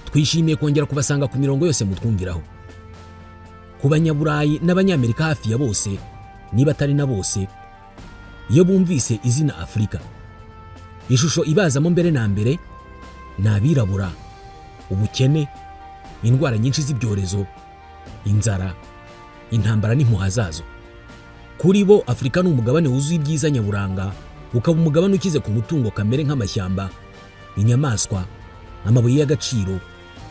Twishimiye kongera kubasanga ku mirongo yose mutwumviraho. Ku Banyaburayi n'Abanyamerika hafi ya bose, niba atari na bose, iyo bumvise izina Afurika, ishusho ibazamo mbere na mbere ni abirabura, ubukene, indwara nyinshi z'ibyorezo, inzara, intambara n'impuha zazo. Kuri bo, Afurika ni umugabane wuzuye ibyiza nyaburanga, ukaba umugabane ukize ku mutungo kamere nk'amashyamba, inyamaswa, amabuye y'agaciro,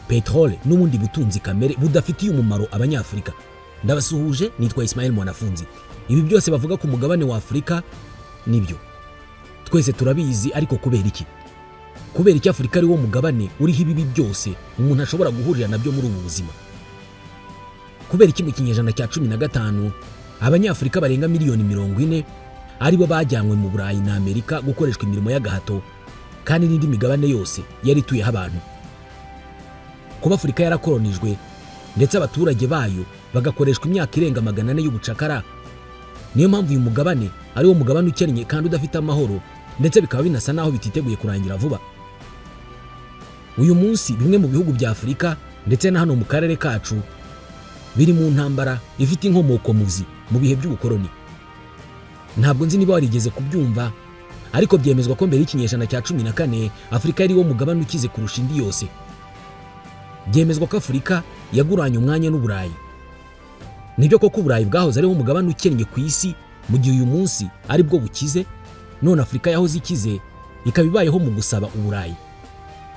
peteroli n'ubundi butunzi kamere budafitiye umumaro Abanyafurika. Ndabasuhuje, nitwa Ismael Mwanafunzi. Ibi byose bavuga ku mugabane wa Afurika nibyo, twese turabizi. Ariko kubera iki? Kubera iki Afurika ari wo mugabane uriho ibibi byose umuntu ashobora guhurira nabyo muri ubu buzima? Kubera iki mu kinyejana cya 15 Abanyafurika barenga miliyoni 40 aribo bajyanywe mu Burayi na Amerika gukoreshwa imirimo y'agahato, kandi n'indi migabane yose yari ituyeho abantu? Kuba Afurika yarakoronijwe, ndetse abaturage bayo bagakoreshwa imyaka irenga 400 y'ubucakara, niyo mpamvu uyu mugabane ari wo mugabane ukennye kandi udafite amahoro, ndetse bikaba binasa naho bititeguye kurangira vuba. Uyu munsi bimwe mu bihugu bya Afurika, ndetse na hano mu karere kacu, biri mu ntambara ifite inkomoko muzi mu bihe by'ubukoroni. Ntabwo nzi niba warigeze kubyumva, ariko byemezwa ko mbere y'ikinyejana cya 14 Afurika yari wo mugabane ukize kurusha indi yose. Byemezwa ko Afurika yaguranye umwanya n'Uburayi. Nibyo koko, Uburayi bwahoze ariwo mugabane ukennye ku isi, mu gihe uyu munsi ari bwo bukize. None Afurika yahoze ikize ikaba ibayeho mu gusaba Uburayi.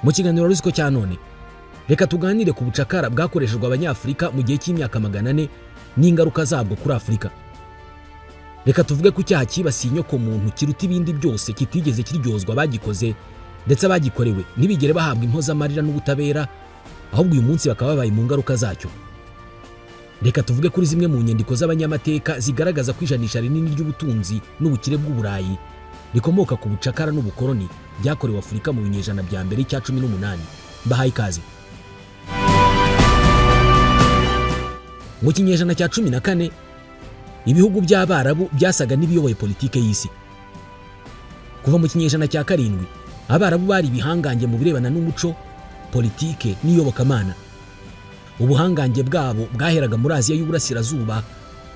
Mu kiganiro Rusiko cya none, reka tuganire ku bucakara bwakoreshejwe Abanyafurika mu gihe cy'imyaka 400 n'ingaruka zabwo kuri Afurika. Reka tuvuge ko icyaha cyibasiye inyokomuntu kiruta ibindi byose kitigeze kiryozwa abagikoze, ndetse abagikorewe ntibigere bahabwa impozamarira n'ubutabera, ahubwo uyu munsi bakaba babaye mu ngaruka zacyo. Reka tuvuge kuri zimwe mu nyandiko z'abanyamateka zigaragaza ko ijanisha rinini ry'ubutunzi n'ubukire bw'Uburayi rikomoka ku bucakara n'ubukoroni byakorewe Afurika mu binyejana bya mbere cya 18. Mbahaye ikaze. Mu kinyejana cya 14, ibihugu by'Abarabu byasaga n'ibiyoboye politike y'isi. Kuva mu kinyejana cya 7, Abarabu bari ibihangange mu birebana n'umuco, politike n'iyobokamana. Ubuhangange bwabo bwaheraga muri Aziya y'Uburasirazuba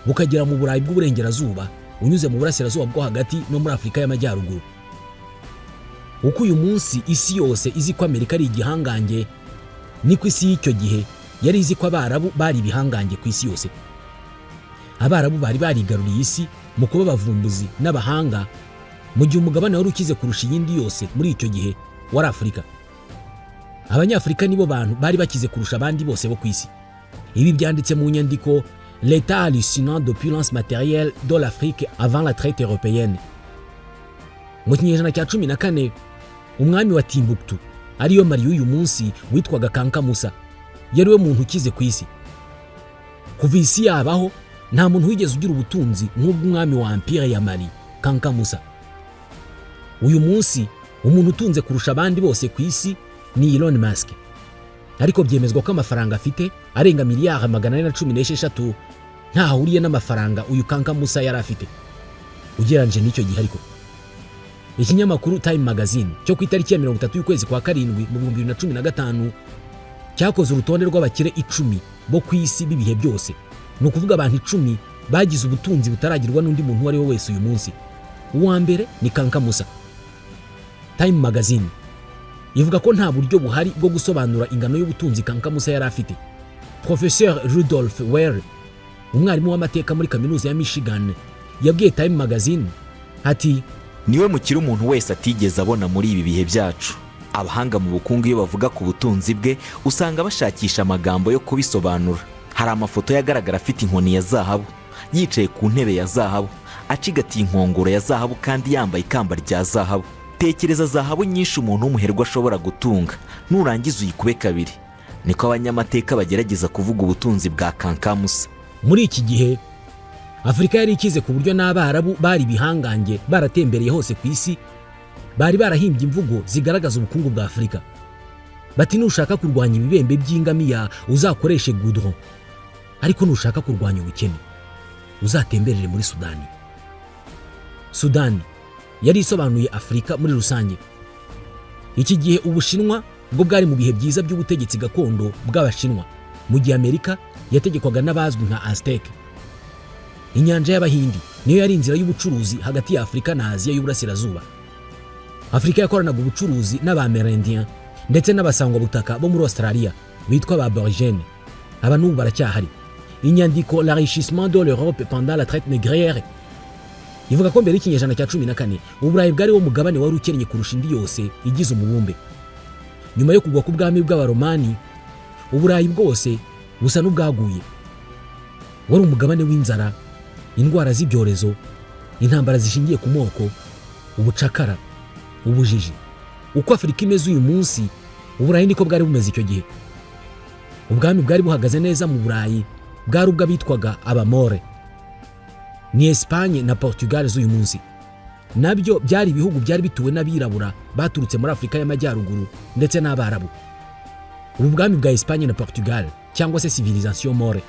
bukagera mu Burayi bw'Uburengerazuba, unyuze mu Burasirazuba bwo Hagati no muri Afurika y'Amajyaruguru. Uko uyu munsi isi yose izi ko Amerika ari igihangange, niko isi y'icyo gihe yari izi ko Abarabu bari ibihangange ku isi yose. Abarabu bari barigaruriye isi mu kuba abavumbuzi n'abahanga, mu gihe umugabane wari ukize kurusha iyindi yose muri icyo gihe wari Afurika. Abanyafurika nibo bantu bari bakize kurusha abandi bose bo ku isi. Ibi byanditse mu nyandiko "L'état hallucinant d'opulence matérielle de l'Afrique avant la traite européenne". Mu kinyejana cya 14, umwami wa Timbuktu, ariyo Mali y'uyu munsi, witwaga Kanka Musa, yari we muntu ukize ku isi. Kuva isi yabaho, nta muntu wigeze ugira ubutunzi nk'ubw'umwami wa empire ya Mali, Kanka Musa. Uyu munsi umuntu utunze kurusha abandi bose ku isi ni Elon Musk, ariko byemezwa ko amafaranga afite arenga miliyari 416 ntaho ahuriye n'amafaranga uyu Kanka Musa yari afite ugereranyije n'icyo gihe. Ariko ikinyamakuru Time Magazine cyo ku itariki ya 30 y'ukwezi kwa karindwi mu 2015 cyakoze urutonde rw'abakire 10 bo ku isi b'ibihe byose, ni ukuvuga abantu 10 bagize ubutunzi butaragirwa n'undi muntu uwo ari we wese uyu munsi. Uwa mbere ni Kanka Musa. Time Magazine ivuga ko nta buryo buhari bwo gusobanura ingano y'ubutunzi Kanka Musa yari afite. Professeur Rudolf Wehrle, umwarimu w'amateka muri Kaminuza ya Michigan, yabwiye Time Magazine ati: Niwe mukire umuntu wese atigeze abona muri ibi bihe byacu. Abahanga mu bukungu iyo bavuga ku butunzi bwe, usanga bashakisha amagambo yo kubisobanura. Hari amafoto yagaragara afite inkoni ya zahabu, yicaye ku ntebe ya zahabu, acigatiye inkongoro ya zahabu kandi yambaye ikamba rya zahabu. Tekereza zahabu nyinshi umuntu w'umuherwe ashobora gutunga, nurangiza uyikube kabiri. Niko abanyamateka bagerageza kuvuga ubutunzi bwa Kankamusa. Muri iki gihe Afurika yari ikize ku buryo n'Abarabu bari ibihangange baratembereye hose ku isi bari barahimbye imvugo zigaragaza ubukungu bwa Afurika. Bati: "Nushaka kurwanya ibibembe by'ingamiya uzakoreshe goudron, ariko nushaka kurwanya ubukene uzatemberere muri Sudani." Sudani yari isobanuye Afurika muri rusange. Iki gihe Ubushinwa Bwo bwari mu bihe byiza by'ubutegetsi gakondo bw'Abashinwa, mu gihe Amerika yategekwaga n'abazwi nka Aztec. Inyanja y'Abahindi niyo yari inzira y'ubucuruzi hagati ya Afurika na Aziya y'Uburasirazuba. Afurika yakoranaga ubucuruzi n'Abamerindien ndetse n'abasangwabutaka bo muri Australia bitwa ba Aborigène. Aba n'ubu baracyahari. Inyandiko "L'enrichissement de l'Europe pendant la traite négrière" ivuga ko mbere y'ikinyejana cya 14, Uburayi bwari wo mugabane wari ukennye kurusha indi yose igize umubumbe. Nyuma yo kugwa k'ubwami bw'Abaromani, Uburayi bwose busa n'ubwaguye. Wari umugabane w'inzara, indwara z'ibyorezo, intambara zishingiye ku moko, ubucakara, ubujiji. Uko Afurika imeze uyu munsi, Uburayi niko bwari bumeze icyo gihe. Ubwami bwari buhagaze neza mu Burayi bwari ubw'abitwaga Abamore, ni Esipanye na Portugal z'uyu munsi. Nabyo byari ibihugu byari bituwe n'abirabura baturutse muri Afurika y'Amajyaruguru ndetse n'Abarabu. Ubu bwami bwa Esipanye na Portugal, cyangwa se civilisation maure,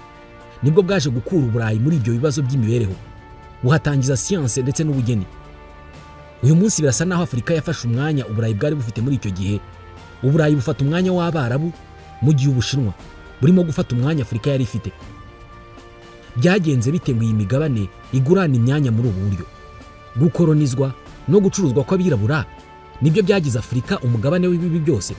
nibwo bwaje gukura Uburayi muri ibyo bibazo by'imibereho, buhatangiza siyanse ndetse n'ubugeni. Uyu munsi birasa naho Afurika yafashe umwanya Uburayi bwari bufite muri icyo gihe. Uburayi bufata umwanya w'Abarabu, mu gihe Ubushinwa burimo gufata umwanya Afurika yari ifite. Byagenze bite ngo iyi migabane igurane imyanya muri ubu buryo? Gukoronizwa no gucuruzwa kw'abirabura nibyo byagize Afurika umugabane w'ibibi byose.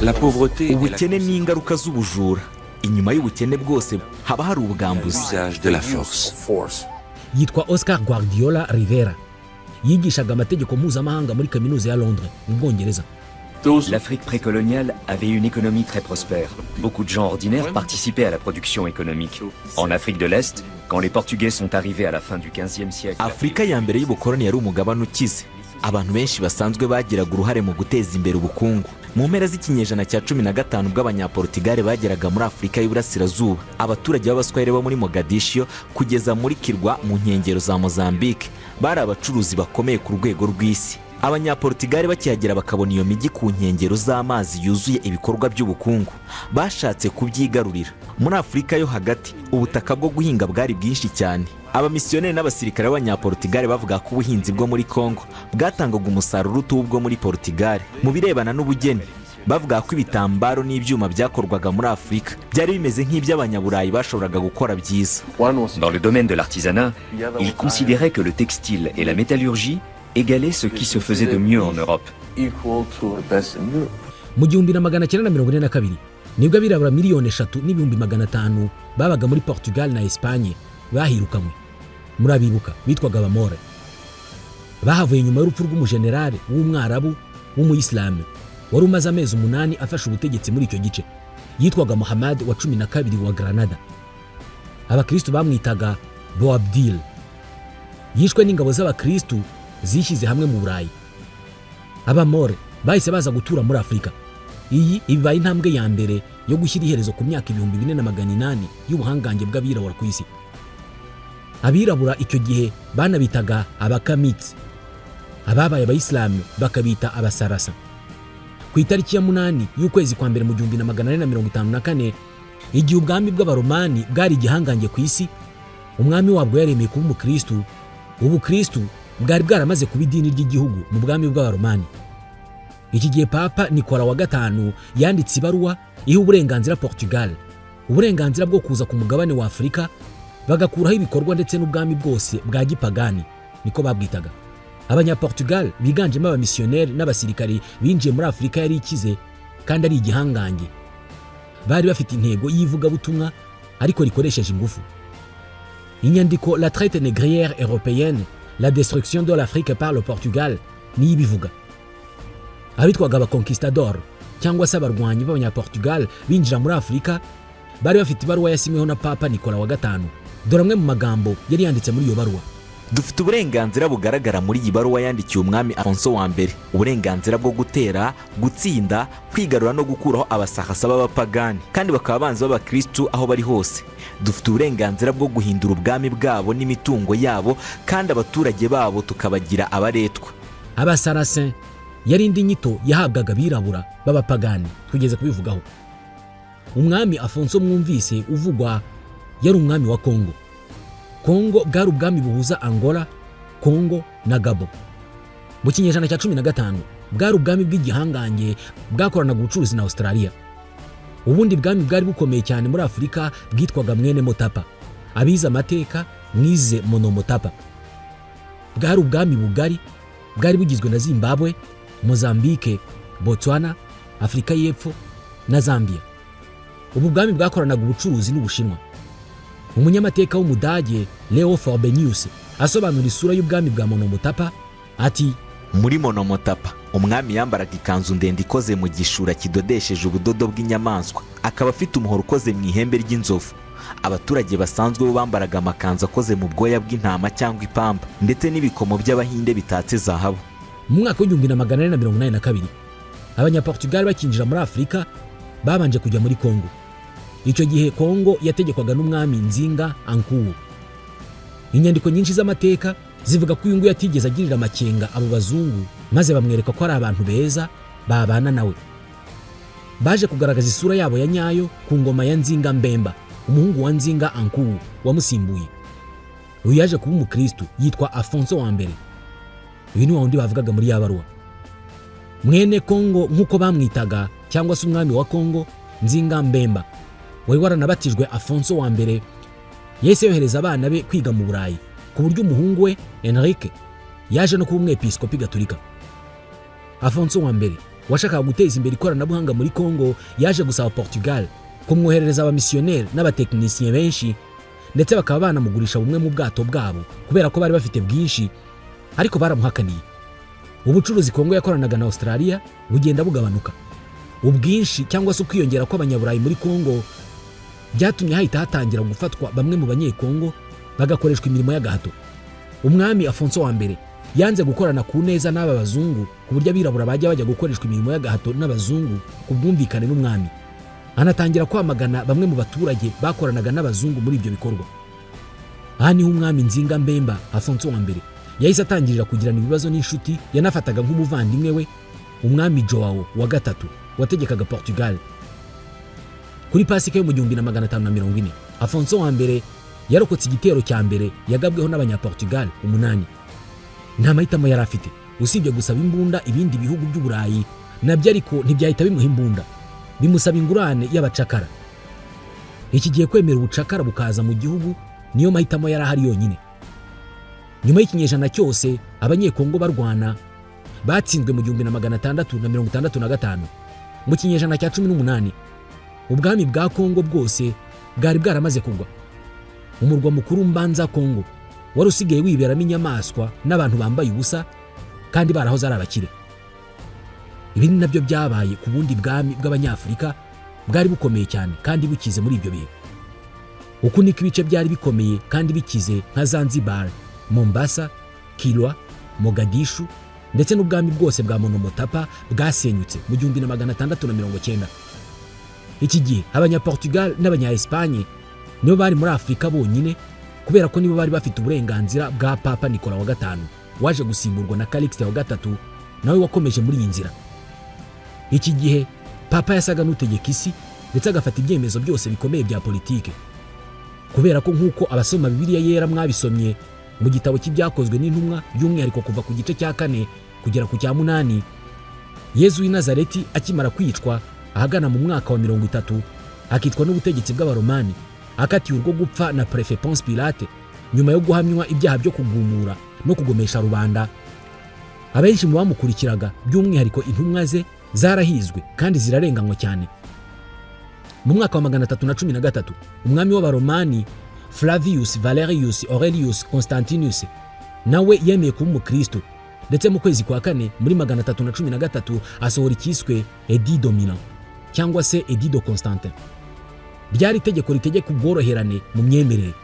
La pauvreté est la Ubukene ni ingaruka z'ubujura. Inyuma y'ubukene bwose haba hari ubwambuzi. L'usage de la force. Yitwa Oscar Guardiola Rivera, yigishaga amategeko mpuzamahanga muri Kaminuza ya Londres mu Bwongereza. L'Afrique précoloniale avait une économie très prospère. Beaucoup de gens ordinaires participaient à la production économique. En Afrique de l'Est, quand les Portugais sont arrivés à la fin du XVe siècle, Afurika ya mbere y'ubukoloni yari umugabane ukize. Abantu benshi basanzwe bagiraga uruhare mu guteza imbere ubukungu. Mu mpera z'ikinyejana cya 15, ubwo Abanyaportugali bageraga muri Afurika y'Uburasirazuba, abaturage b'Abaswahili bo muri Mogadishiyo kugeza muri Kirwa mu nkengero za Mozambique bari abacuruzi bakomeye ku rwego rw'isi. Abanyaportugali bakihagera bakabona iyo mijyi ku nkengero z'amazi yuzuye ibikorwa by'ubukungu, bashatse kubyigarurira. Muri Afurika yo Hagati ubutaka bwo guhinga bwari bwinshi cyane. Abamisiyoneri n'abasirikare b'Abanyaportugali bavuga ko ubuhinzi bwo muri Congo bwatangaga umusaruro uruta ubwo muri Portugal. Mu birebana n'ubugeni, bavuga ko ibitambaro n'ibyuma byakorwaga muri Afurika byari bimeze nk'iby'Abanyaburayi bashoboraga gukora byiza. Dans le domaine de l'artisanat, ils considéraient que le textile et la métallurgie égalaient ce qui se faisait de mieux en Europe. Mu 1942 nibwo abirabura miliyoni 3,5 millioni babaga muri Portugal na Esipanye bahirukanywe. Murabibuka, bitwaga Abamore. Bahavuye nyuma y'urupfu rw'umujenerali w'Umwarabu w'Umuyisilamu wari umaze amezi 8 afashe ubutegetsi muri icyo gice. Yitwaga Muhammad wa 12 wa Granada, Abakristu bamwitaga Boabdil. Yishwe n'ingabo z'Abakristu zishyize hamwe mu Burayi. Abamore bahise baza gutura muri Afurika. Iyi ibaye intambwe ya mbere yo gushyira iherezo ku myaka 4800 y'ubuhangange bw'abirabura ku isi. Abirabura icyo gihe banabitaga Abakamitsi, ababaye Abayisilamu bakabita Abasarasa. Ku itariki ya 8 y'ukwezi kwa mbere mu 1454, igihe ubwami bw'Abaromani bwari igihangange ku isi, umwami wabwo yaremeye kuba Umukristu. Ubukristu bwari bwaramaze kuba idini ry'igihugu mu bwami bw'Abaromani. Iki gihe Papa Nikola wa gatanu yanditse ibaruwa iha uburenganzira Portugal, uburenganzira bwo kuza ku mugabane wa Afurika bagakuraho ibikorwa ndetse n'ubwami bwose bwa gipagani, niko babwitaga. Abanyaportugal biganjemo abamisiyoneri n'abasirikari binjiye muri Afurika yari ikize kandi ari igihangange. Bari bafite intego y'ivugabutumwa ariko rikoresheje ingufu. Inyandiko "La traite négrière européenne, la destruction de l'Afrique par le Portugal" niyo ibivuga. Abitwaga Abaconquistador, cyangwa se abarwanyi b'Abanyaportugal binjira muri Afurika, bari bafite ibaruwa yasinyweho na Papa Nikola wa gatanu. Dore amwe mu magambo yari yanditse muri iyo baruwa. Dufite uburenganzira bugaragara muri iyi baruwa yandikiye umwami Afonso wa mbere, uburenganzira bwo gutera, gutsinda, kwigarura no gukuraho Abasahasa b'abapagani kandi bakaba abanzi b'Abakirisitu aho bari hose. Dufite uburenganzira bwo guhindura ubwami bwabo n'imitungo yabo, kandi abaturage babo tukabagira abaretwa. Abasarasin yari indi nyito yahabwaga abirabura b'abapagani, twigeze kubivugaho. Umwami Afonso mwumvise uvugwa yari umwami wa Kongo. Kongo bwari ubwami buhuza Angola, Kongo na Gabo. Mu kinyejana cya 15 Bwari ubwami bw'igihangange bwakoranaga ubucuruzi na Australia. Ubundi bwami bwari bukomeye cyane muri Afurika bwitwaga Mwene Motapa. Abize amateka mwize Monomotapa. Bwari ubwami bugari bwari bugizwe na Zimbabwe, Mozambique, Botswana, Afurika y'Epfo na Zambia. Ubu bwami bwakoranaga ubucuruzi n'Ubushinwa. Umunyamateka w'Umudage Leo Forbenius asobanura isura y'ubwami bwa Monomotapa ati: Muri Monomotapa, umwami yambaraga ikanzu ndende ikoze mu gishura kidodesheje ubudodo bw'inyamaswa, akaba afite umuhoro ukoze mu ihembe ry'inzovu. Abaturage basanzwe bo bambaraga amakanzu akoze mu bwoya bw'intama cyangwa ipamba, ndetse n'ibikomo by'Abahinde bitatse zahabu. Mu mwaka w'1482, Abanyaportugal bakinjira muri Afurika babanje kujya muri Kongo. Icyo gihe Kongo yategekwaga n'umwami Nzinga Ankuwu. Inyandiko nyinshi z'amateka zivuga ko uyu nguyu atigeze agirira amakenga abo bazungu, maze bamwereka ko ari abantu beza babana nawe. Baje kugaragaza isura yabo ya nyayo ku ngoma ya Nzinga Mbemba, umuhungu wa Nzinga Ankuwu wamusimbuye. Uyu yaje kuba umukristu, yitwa Afonso wa Mbere. Uyu ni wa wundi bavugaga muri ya baruwa. Mwene Kongo nk'uko bamwitaga, cyangwa se umwami wa Kongo, Nzinga Mbemba wari waranabatijwe Afonso wa Mbere, yahise yohereza abana be kwiga mu Burayi, ku buryo umuhungu we Enrique yaje no kuba umwepiskopi gatolika. Afonso wa Mbere washakaga guteza imbere ikoranabuhanga muri Kongo yaje gusaba Portugal kumwoherereza abamisiyoneri n'abatekinisiye benshi, ndetse bakaba banamugurisha bumwe mu bwato bwabo kubera ko bari bafite bwinshi, ariko baramuhakaniye. Ubucuruzi Kongo yakoranaga na Australia bugenda bugabanuka. Ubwinshi cyangwa se ukwiyongera kw'Abanyaburayi muri Kongo byatumye hahita hatangira gufatwa bamwe mu Banyekongo bagakoreshwa imirimo y'agahato. Umwami Afonso wa Mbere yanze gukorana ku neza n'aba bazungu, ku buryo abirabura bajya bajya gukoreshwa imirimo y'agahato n'abazungu ku bwumvikane n'umwami, anatangira kwamagana bamwe mu baturage bakoranaga n'abazungu muri ibyo bikorwa. Aha niho umwami Nzinga Mbemba Afonso wa Mbere yahise atangirira kugirana ibibazo n'inshuti yanafataga nk'umuvandimwe we, umwami Joao wa Gatatu wategekaga Portugal. Kuri Pasika yo mu 1540, Afonso wa Mbere yarokotse igitero cya mbere yagabweho n'Abanyaportugal umunani. Nta mahitamo yari afite usibye gusaba imbunda ibindi bihugu by'Uburayi. Nabyo ariko ntibyahita bimuha imbunda, bimusaba ingurane y'abacakara. Iki gihe kwemera ubucakara bukaza mu gihugu niyo mahitamo yari ahari yonyine. Nyuma y'ikinyejana cyose Abanyekongo barwana, batsinzwe mu 1665. Mu kinyejana cya 18, ubwami bwa Kongo bwose bwari bwaramaze kugwa. Umurwa mukuru Mbanza Kongo wari usigaye wiberamo inyamaswa n'abantu bambaye ubusa kandi barahoze ari abakire. Ibi ni nabyo byabaye ku bundi bwami bw'Abanyafurika bwari bukomeye cyane kandi bukize muri ibyo bihe. Uku niko ibice byari bikomeye kandi bikize nka Zanzibar, Mombasa, Kilwa, Mogadishu ndetse n'ubwami bwose bwa Monomotapa bwasenyutse mu 1690. Iki gihe Abanyaportugal n'Abanya-Espagne nibo bari muri Afurika bonyine, kubera ko nibo bari bafite uburenganzira bwa Papa Nikola wa Gatanu, waje gusimburwa na Calixte wa Gatatu, nawe wakomeje muri iyi nzira. Iki gihe Papa yasaga n'utegeka isi, ndetse agafata ibyemezo byose bikomeye bya politike, kubera ko nk'uko abasoma Bibiliya Yera mwabisomye mu gitabo cy'Ibyakozwe n'Intumwa, by'umwihariko kuva ku gice cya 4 kugera ku cya 8, Yezu w'i Nazareti akimara kwicwa ahagana mu mwaka wa 30, akicwa n'ubutegetsi bw'Abaromani, akatiwe urwo gupfa na Préfet Ponce Pilate nyuma yo guhamywa ibyaha byo kugumura no kugomesha rubanda, abenshi mu bamukurikiraga, by'umwihariko intumwa ze, zarahizwe kandi zirarenganywa cyane. Mu mwaka wa 313, umwami w'Abaromani Flavius Valerius Aurelius Constantinus nawe yemeye kuba umukristo, ndetse mu kwezi kwa kane muri 313 asohora icyiswe Édit de Milan cyangwa se Édit de Constantin. Ryari itegeko ritegeka ubworoherane mu myemerere.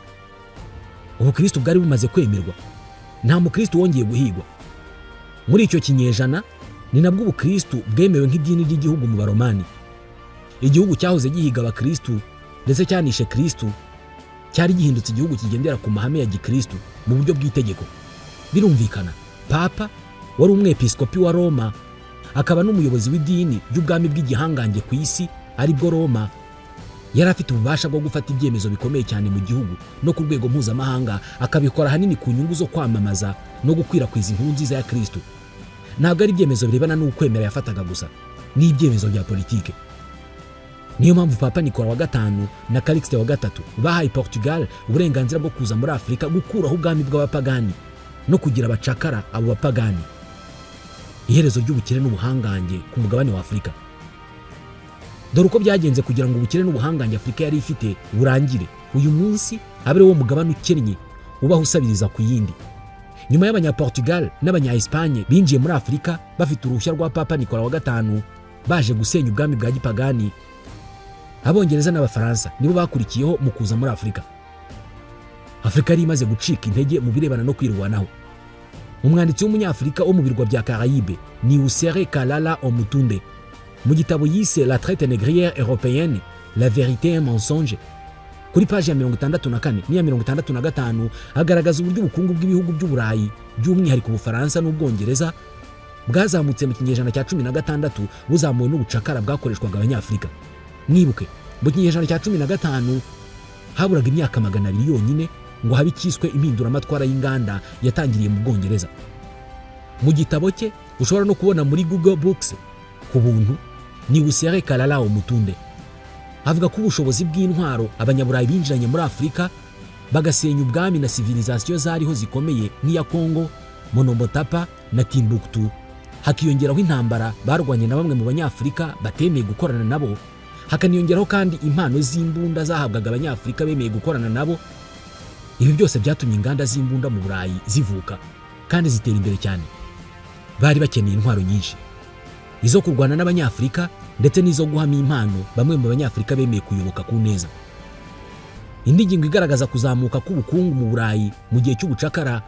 Ubukristo bwari bumaze kwemerwa, nta mukristo wongeye guhigwa. Muri icyo kinyejana ni nabwo ubukristo bwemewe nk'idini ry'igihugu mu Baromani. Igihugu cyahoze gihiga abakristu ndetse cyanishe Kristu cyari gihindutse igihugu kigendera ku mahame ya gikristu mu buryo bw'itegeko. Birumvikana, Papa wari umwepiskopi wa Roma akaba n'umuyobozi w'idini ry'ubwami bw'igihangange ku isi, aribwo Roma, yari afite ububasha bwo gufata ibyemezo bikomeye cyane mu gihugu no ku rwego mpuzamahanga, akabikora ahanini ku nyungu zo kwamamaza no gukwirakwiza inkuru nziza ya Kristu. Ntabwo ari ibyemezo birebana n'ukwemera yafataga gusa, ni ibyemezo bya politike. Niyo mpamvu Papa Nicola wa gatanu na Calixte wa gatatu bahaye Portugal uburenganzira bwo kuza muri Afurika gukuraho ubwami bw'abapagani no kugira abacakara abo bapagani. Iherezo ry'ubukire n'ubuhangange ku mugabane wa Afurika. Dore uko byagenze kugira ngo ubukire n'ubuhangange Afurika yari ifite burangire, uyu munsi abe ari wo mugabane ukennye ubaho usabiriza ku yindi. Nyuma y'Abanyaportugal n'Abanya-Espagne binjiye muri Afurika bafite uruhushya rwa Papa Nicola wa gatanu, baje gusenya ubwami bwa gipagani, Abongereza n'Abafaransa nibo bakurikiyeho mu kuza muri Afurika. Afurika yari imaze gucika intege mu birebana no kwirwanaho. Umwanditsi w'Umunyafurika wo mu birwa bya Caraïbe ni Usere Kalala Omutunde, mu gitabo yise "La traite négrière européenne, la vérité un mensonge", kuri paji ya 64 n'iya 65, agaragaza uburyo ubukungu bw'ibihugu by'Uburayi, by'umwihariko Ubufaransa n'Ubwongereza, bwazamutse mu kinyejana cya 16, buzamuwe n'ubucakara bwakoreshwaga Abanyafurika. Mwibuke, mu kinyejana cya 15 haburaga imyaka 200 yonyine ngo habe icyiswe impinduramatwara y'inganda yatangiriye mu Bwongereza. Mu gitabo cye ushobora no kubona muri Google Books ku buntu, ni Usere Kalala Omutunde avuga ko ubushobozi bw'intwaro Abanyaburayi binjiranye muri Afurika, bagasenya ubwami na civilisation zariho zikomeye nk'iya Kongo, Monomotapa na Timbuktu, hakiyongeraho intambara barwanye na bamwe mu Banyafurika batemeye gukorana nabo, hakaniyongeraho kandi impano z'imbunda zahabwaga Abanyafurika bemeye gukorana nabo, ibi byose byatumye inganda z'imbunda mu Burayi zivuka kandi zitera imbere cyane. Bari bakeneye intwaro nyinshi, izo kurwana n'Abanyafurika ndetse n'izo guhamo impano bamwe mu Banyafurika bemeye kuyoboka ku neza. Indi ngingo igaragaza kuzamuka k'ubukungu mu Burayi mu gihe cy'ubucakara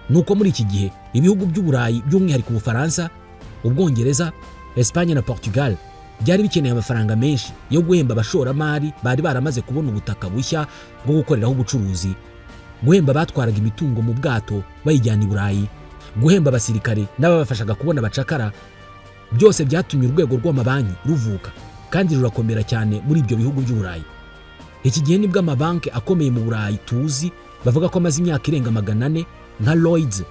ni uko muri iki gihe ibihugu by'Uburayi, by'umwihariko Ubufaransa, Ubwongereza, Espagne na Portugal, byari bikeneye amafaranga menshi yo guhemba abashoramari bari baramaze kubona ubutaka bushya bwo gukoreraho ubucuruzi, guhemba abatwaraga imitungo mu bwato bayijyana i Burayi, guhemba abasirikare n'ababafashaga kubona abacakara. Byose byatumye urwego rw'amabanki ruvuka kandi rurakomera cyane muri ibyo bihugu by'Uburayi. Iki gihe nibwo amabanki akomeye mu Burayi tuzi bavuga ko amaze imyaka irenga 400, nka Lloyds,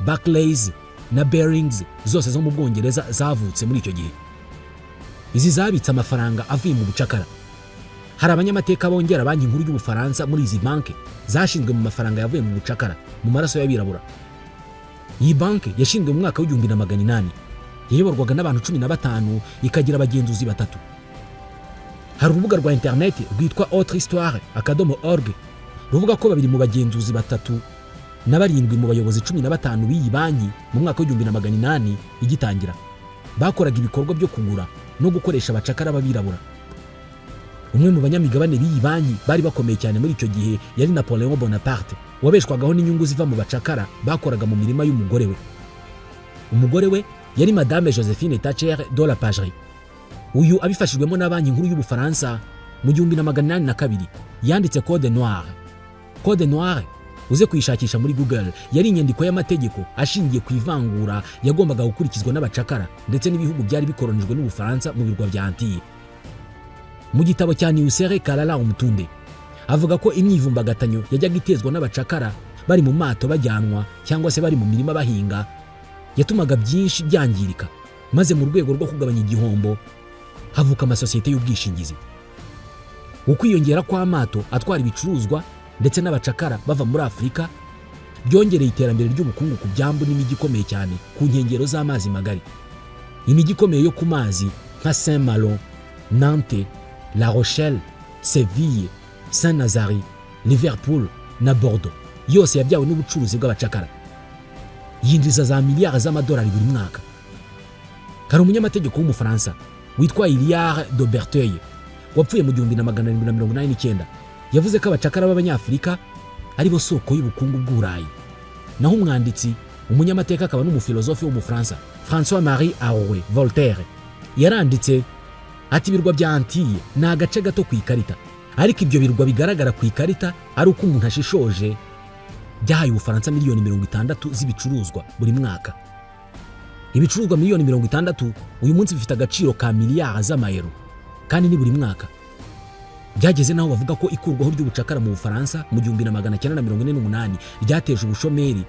Barclays na Barings, zose zo mu Bwongereza, zavutse muri icyo gihe. Izi zabitse amafaranga avuye mu bucakara. Hari abanyamateka bongera Banki Nkuru y'Ubufaransa muri izi banki zashinzwe mu mafaranga yavuye mu bucakara, mu maraso y'abirabura. Iyi banki yashinzwe mu mwaka w'1800, yayoborwaga n'abantu 15, ikagira abagenzuzi batatu. Hari urubuga rwa interineti rwitwa autrehistoire.org ruvuga ko babiri mu bagenzuzi batatu na barindwi mu bayobozi 15 b'iyi banki mu mwaka w'1800 igitangira bakoraga ibikorwa byo kugura no gukoresha abacakara b'abirabura. Umwe mu banyamigabane b'iyi banki bari bakomeye cyane muri icyo gihe yari Napoleon Bonaparte, wabeshwagaho n'inyungu ziva mu bacakara bakoraga mu mirima y'umugore we. Umugore we yari Madame Josephine Tascher de la Pagerie. Uyu abifashijwemo na Banki Nkuru y'Ubufaransa, mu 1802 yanditse Code Noir. Code Noir, uze kuyishakisha muri Google, yari inyandiko y'amategeko ashingiye ku ivangura yagombaga gukurikizwa n'abacakara ndetse n'ibihugu byari bikoronijwe n'Ubufaransa mu birwa bya Antilles. Mu gitabo cya Niusere Kalala Umutunde avuga ko imyivumbagatanyo yajyaga itezwa n'abacakara bari mu mato bajyanwa cyangwa se bari mu mirima bahinga yatumaga byinshi byangirika, maze mu rwego rwo kugabanya igihombo havuka amasosiyete y'ubwishingizi. Ukwiyongera kw'amato atwara ibicuruzwa ndetse n'abacakara bava muri Afurika byongereye iterambere ry'ubukungu ku byambu n'imijyi ikomeye cyane ku nkengero z'amazi magari. Imijyi ikomeye yo ku mazi nka Saint Malo, Nantes, La Rochelle, Seville, Saint Nazari, Liverpool na Bordeaux yose yabyawe n'ubucuruzi bw'abacakara, yinjiza za miliyari z'amadolari buri mwaka. Hari umunyamategeko w'Umufaransa witwa Hiriart de Bertheuil wapfuye mu 1789, yavuze ko abacakara b'Abanyafurika ari bo soko y'ubukungu bw'Uburayi. Naho umwanditsi, umunyamateka akaba n'umufilozofe w'Umufaransa François Marie Arouet Voltaire yaranditse ati: "Ibirwa bya Antille ni agace gato ku ikarita, ariko ibyo birwa bigaragara ku ikarita ari uko umuntu ashishoje byahaye Ubufaransa miliyoni 60 z'ibicuruzwa buri mwaka." Ibicuruzwa miliyoni 60 uyu munsi bifite agaciro ka miliyari z'amayero, kandi ni buri mwaka. Byageze n'aho bavuga ko ikurwaho ry'ubucakara mu Bufaransa mu 1948 ryateje ubushomeri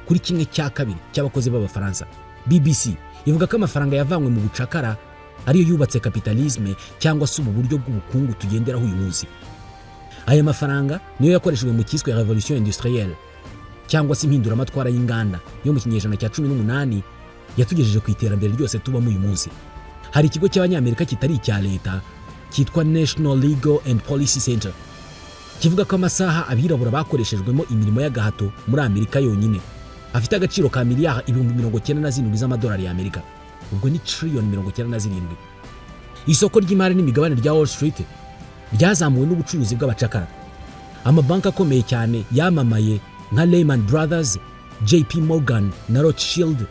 kuri 1/2 cy'abakozi b'Abafaransa. BBC ivuga ko amafaranga yavanywe mu bucakara ariyo yubatse capitalisme, cyangwa se ubu buryo bw'ubukungu tugenderaho uyu munsi. Aya mafaranga niyo yakoreshejwe mu cyiswe révolution industrielle, cyangwa se impinduramatwara y'inganda yo mu kinyejana cya 18, yatugejeje ku iterambere ryose tubamo uyu munsi. Hari ikigo cy'Abanyamerika kitari icya leta cyitwa National Legal and Policy Center kivuga ko amasaha abirabura bakoreshejwemo imirimo y'agahato muri Amerika yonyine afite agaciro ka miliyari 97,000 z'amadolari y'Amerika, ubwo ni triliyoni 97. Isoko ry'imari n'imigabane rya Wall Street ryazamuwe n'ubucuruzi bw'abacakara. Amabanki akomeye cyane yamamaye nka Lehman Brothers, JP Morgan na Rothschild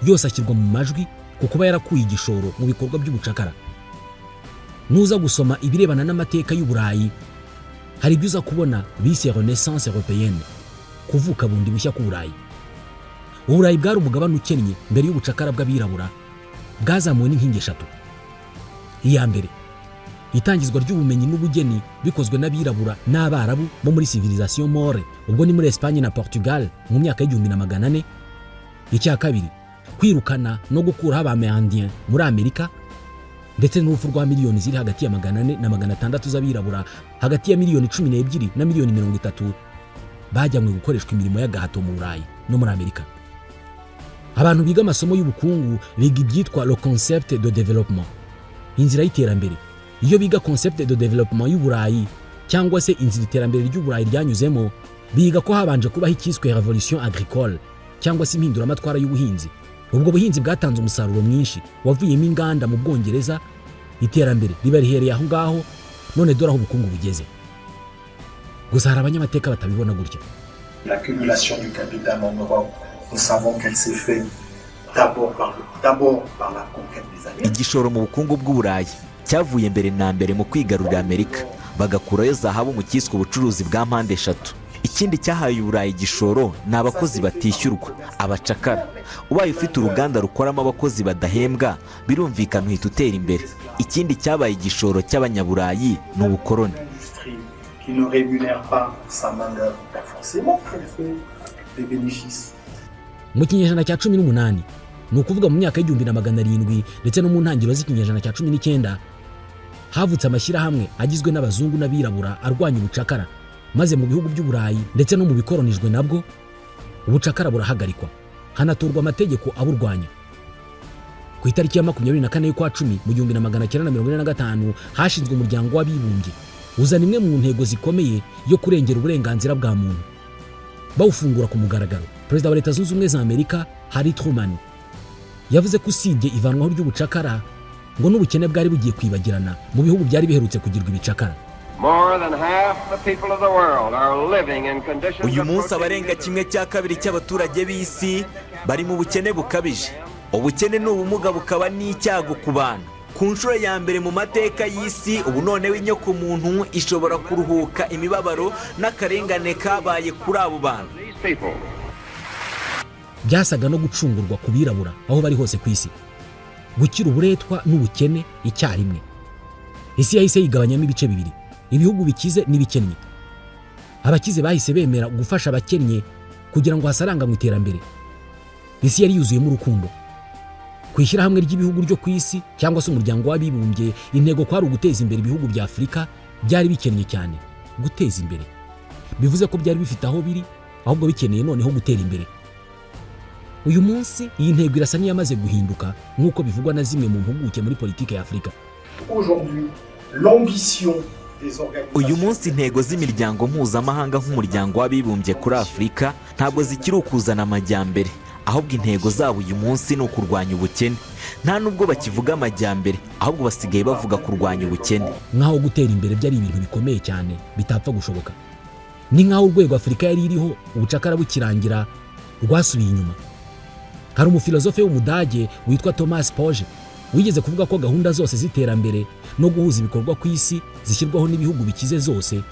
yose ashyirwa mu majwi ku kuba yarakuye igishoro mu bikorwa by'ubucakara. Nuza gusoma ibirebana n'amateka y'Uburayi, hari ibyo uza kubona bise Renaissance européenne, kuvuka bundi bushya k'Uburayi. Uburayi bwari umugabane ukennye mbere y'ubucakara bw'abirabura. Bwazamuwe n'inkingi eshatu. Iya mbere, itangizwa ry'ubumenyi n'ubugeni bikozwe n'abirabura n'Abarabu bo muri civilisation maure, ubwo ni muri Espagne na Portugal mu myaka y'1400. Icya kabiri, kwirukana no gukuraho Abamérindiens muri Amerika, ndetse n'urupfu rwa miliyoni ziri hagati ya 400 na 600 z'abirabura, hagati ya miliyoni 12 na miliyoni 30, bajyanywe gukoreshwa imirimo y'agahato mu Burayi no muri Amerika. Abantu biga amasomo y'ubukungu biga ibyitwa le concept de développement, inzira y'iterambere. Iyo biga concept de développement y'Uburayi, cyangwa se inzira iterambere ry'Uburayi ryanyuzemo, biga ko habanje kubaho icyiswe révolution agricole, cyangwa se impinduramatwara y'ubuhinzi. Ubwo buhinzi bwatanze umusaruro mwinshi wavuyemo inganda mu Bwongereza. Iterambere riba rihereye aho ngaho. None dore aho ubukungu bugeze. Gusa hari abanyamateka batabibona gutya. L'accumulation du capital en Europe, nous savons qu'elle s'est faite d'abord par la conquête des Amériques. Igishoro mu bukungu bw'Uburayi cyavuye mbere na mbere mu kwigarurira Amerika, bagakurayo zahabu mu cyiswe ubucuruzi bwa mpande eshatu. Ikindi cyahaye Uburayi igishoro ni abakozi batishyurwa, abacakara. Ubaye ufite uruganda rukoramo abakozi badahembwa, birumvikana uhita utera imbere. Ikindi cyabaye igishoro cy'Abanyaburayi ni ubukoroni. Industrie qui ne rémunère pas sa main-d'œuvre, ben forcément qu'elle fait des bénéfices. Mu kinyejana cya 18, ni ukuvuga mu myaka y'1700 ndetse no mu ntangiriro z'ikinyejana cya 19, havutse amashyirahamwe agizwe n'abazungu n'abirabura arwanya ubucakara, maze mu bihugu by'Uburayi ndetse no mu bikoronijwe nabwo ubucakara burahagarikwa, hanatorwa amategeko aburwanya. Ku itariki ya 24 y'ukwa cumi mu 1945 hashinzwe Umuryango w'Abibumbye, uzana imwe mu ntego zikomeye yo kurengera uburenganzira bwa muntu. Bawufungura ku mugaragaro, Perezida wa Leta Zunze Ubumwe za Amerika Harry Truman yavuze ko usibye ivanwaho ry'ubucakara, ngo n'ubukene bwari bugiye kwibagirana mu bihugu byari biherutse kugirwa ibicakara. More than half the people of the world are living in conditions Uyu munsi abarenga kimwe cya kabiri cy'abaturage b'isi bari mu bukene bukabije. Ubukene ni ubumuga, bukaba n'icyago ku bantu. Ku nshuro ya mbere mu mateka y'isi, ubu noneho inyokomuntu ishobora kuruhuka imibabaro n'akarengane kabaye kuri abo bantu. These people. Byasaga no gucungurwa ku birabura aho bari hose ku isi, gukira uburetwa n'ubukene icyarimwe. Isi yahise yigabanyamo ibice bibiri, ibihugu bikize n'ibikennye. Abakize bahise bemera gufasha abakennye kugira ngo hasaranganywe iterambere. Isi yari yuzuyemo urukundo. Ku ishyirahamwe ry'ibihugu ryo ku isi, cyangwa se Umuryango w'Abibumbye, intego kwari uguteza imbere ibihugu bya Afurika byari bikennye cyane. Guteza imbere bivuze ko byari bifite aho biri, ahubwo bikeneye noneho gutera imbere. Uyu munsi iyi ntego irasa n'iyamaze guhinduka, nk'uko bivugwa na zimwe mu mpuguke muri politiki ya Afurika. Aujourd'hui, l'ambition des organisations Uyu munsi intego z'imiryango mpuzamahanga nk'Umuryango w'Abibumbye kuri Afurika ntabwo zikiri ukuzana amajyambere, ahubwo intego zabo uyu munsi ni ukurwanya ubukene. Nta nubwo bakivuga amajyambere, ahubwo basigaye bavuga kurwanya ubukene. Nk'aho gutera imbere byari ibintu bikomeye cyane bitapfa gushoboka. Ni nk'aho urwego Afurika yari iriho ubucakara bukirangira rwasubiye inyuma. Hari umufilozofe w'Umudage witwa Thomas Poje wigeze kuvuga ko gahunda zose z'iterambere no guhuza ibikorwa ku isi zishyirwaho n'ibihugu bikize zose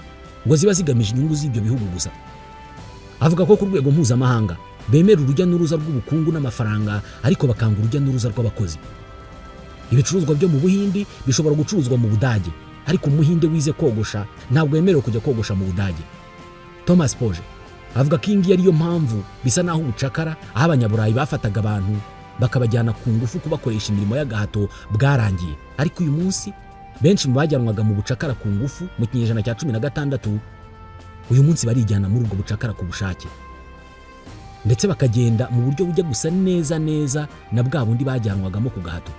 ngo ziba zigamije inyungu z'ibyo bihugu gusa. Avuga ko ku rwego mpuzamahanga bemera urujya n'uruza rw'ubukungu n'amafaranga, ariko bakanga urujya n'uruza rw'abakozi. Ibicuruzwa byo mu Buhindi bishobora gucuruzwa mu Budage, ariko Umuhinde wize kogosha ntabwo yemerewe kujya kogosha mu Budage. Thomas Poje avuga ko iyi ngiyi ariyo mpamvu bisa n'aho ubucakara, aho Abanyaburayi bafataga abantu bakabajyana ku ngufu kubakoresha imirimo y'agahato bwarangiye. Ariko uyu munsi benshi mu bajyanwaga mu bucakara ku ngufu mu kinyejana cya 16, uyu munsi barijyana muri ubwo bucakara ku bushake, ndetse bakagenda mu buryo bujya gusa neza neza na bwa bundi bajyanwagamo ku gahato.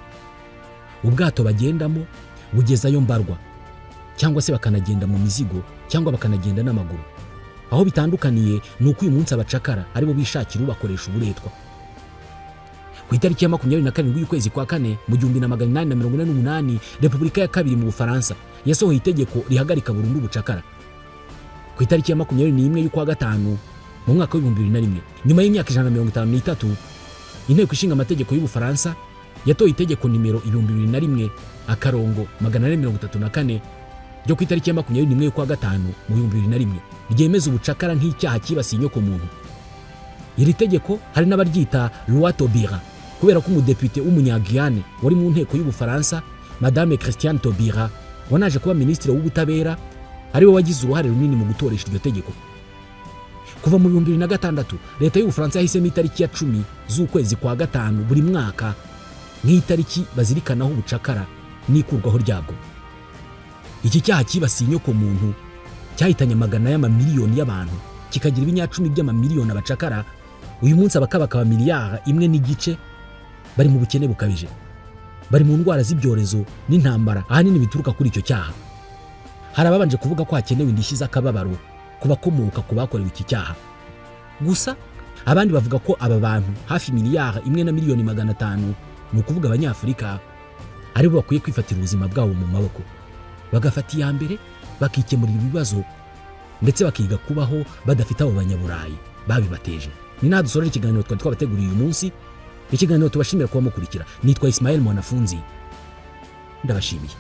Ubwato bagendamo bugezayo mbarwa, cyangwa se bakanagenda mu mizigo, cyangwa bakanagenda n'amaguru. Aho bitandukaniye ni uko uyu munsi abacakara aribo bishakira ubakoresha uburetwa. Ku itariki ya 27 y'ukwezi kwa kane mu 1848, Repubulika ya kabiri mu Bufaransa yasohoye itegeko rihagarika burundu ubucakara. Ku itariki ya 21 y'ukwa gatanu mu mwaka wa 2001, nyuma y'imyaka 153, Inteko Ishinga Amategeko y'Ubufaransa yatoye itegeko nimero 2001-434 ryo ku itariki ya 21 y'ukwa gatanu mu 2001, ryemeza ubucakara nk'icyaha cyibasiye inyokomuntu. Iri tegeko hari n'abaryita Loi Taubira, kubera ko umudepite w'Umunyagiyane wari mu nteko y'Ubufaransa, Madame Christiane Taubira, wanaje kuba Minisitiri w'Ubutabera, ariwe wagize uruhare runini mu gutoresha iryo tegeko. Kuva mu 2006, Leta y'Ubufaransa yahisemo itariki ya 10 z'ukwezi kwa gatanu buri mwaka nk'itariki bazirikanaho ubucakara n'ikurwaho ryabwo. Iki cyaha cyibasiye inyokomuntu cyahitanye amagana y'amamiliyoni y'abantu, kikagira ibinyacumi by'amamiliyoni abacakara. Uyu munsi abakabakaba miliyari 1.5 bari mu bukene bukabije, bari mu ndwara z'ibyorezo n'intambara, ahanini bituruka kuri icyo cyaha. Hari ababanje kuvuga ko hakenewe indishyi z'akababaro ku bakomoka ku bakorewe iki cyaha gusa, abandi bavuga ko aba bantu hafi miliyari 1 na miliyoni 500, ni ukuvuga Abanyafurika, aribo bakwiye kwifatira ubuzima bwabo mu maboko, bagafata iya mbere bakikemurira ibibazo, ndetse bakiga kubaho badafite abo Banyaburayi babibateje. Ni naha dusoreje ikiganiro twari twabateguriye uyu munsi, ikiganiro tubashimira kuba mukurikira. Nitwa Ismael Mwanafunzi, ndabashimiye.